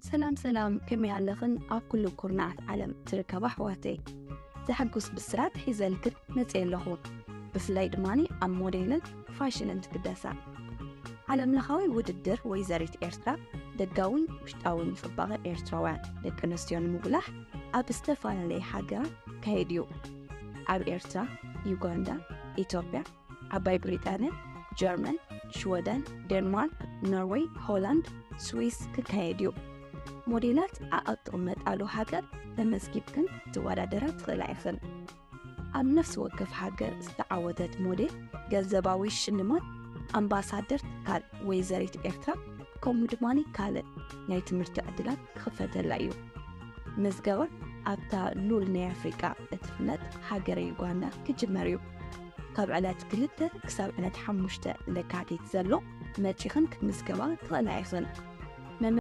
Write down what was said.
ሰላም ሰላም፣ ከመይ ኣለኽን? ኣብ ኩሉ ኩርናዓት ዓለም ትርከባ ኣሕዋተይ፣ ዘሐጉስ ብስራት ሒዘልክን መፅየ ኣለኹ። ብፍላይ ድማ ኣብ ሞዴልን ፋሽንን ትግደሳ። ዓለም ለኻዊ ውድድር ወይዘሪት ኤርትራ ደጋውን ውሽጣውን ጽባቐ ኤርትራውያን ደቂ ኣንስትዮ ንምጉላሕ ኣብ ዝተፈላለየ ሃገራት ክካየድ እዩ። ኣብ ኤርትራ፣ ዩጋንዳ፣ ኢትዮጵያ፣ ዓባይ ብሪጣንያ፣ ጀርመን፣ ሽወደን፣ ዴንማርክ፣ ኖርወይ፣ ሆላንድ፣ ስዊስ ክካየድ እዩ። ሞዴላት ኣብ እትቕመጣሉ ሃገር ተመዝጊብክን ክትወዳደራ ትኽእላ ኢኽን። ኣብ ነፍሲ ወከፍ ሃገር ዝተዓወተት ሞዴል ገንዘባዊ ሽልማት፣ ኣምባሳደር ትካል ወይዘሪት ኤርትራ፣ ከምኡ ድማ ካልእ ናይ ትምህርቲ ዕድላት ክኽፈተላ እዩ። ምዝገባ ኣብታ ሉል ናይ ኣፍሪቃ እትፍለጥ ሃገረ ዩጋንዳ ክጅመር እዩ። ካብ ዕለት ክልተ ክሳብ ዕለት ሓሙሽተ ለካቲት ዘሎ መጺኽን ክትምዝገባ ትኽእላ ኢኽን።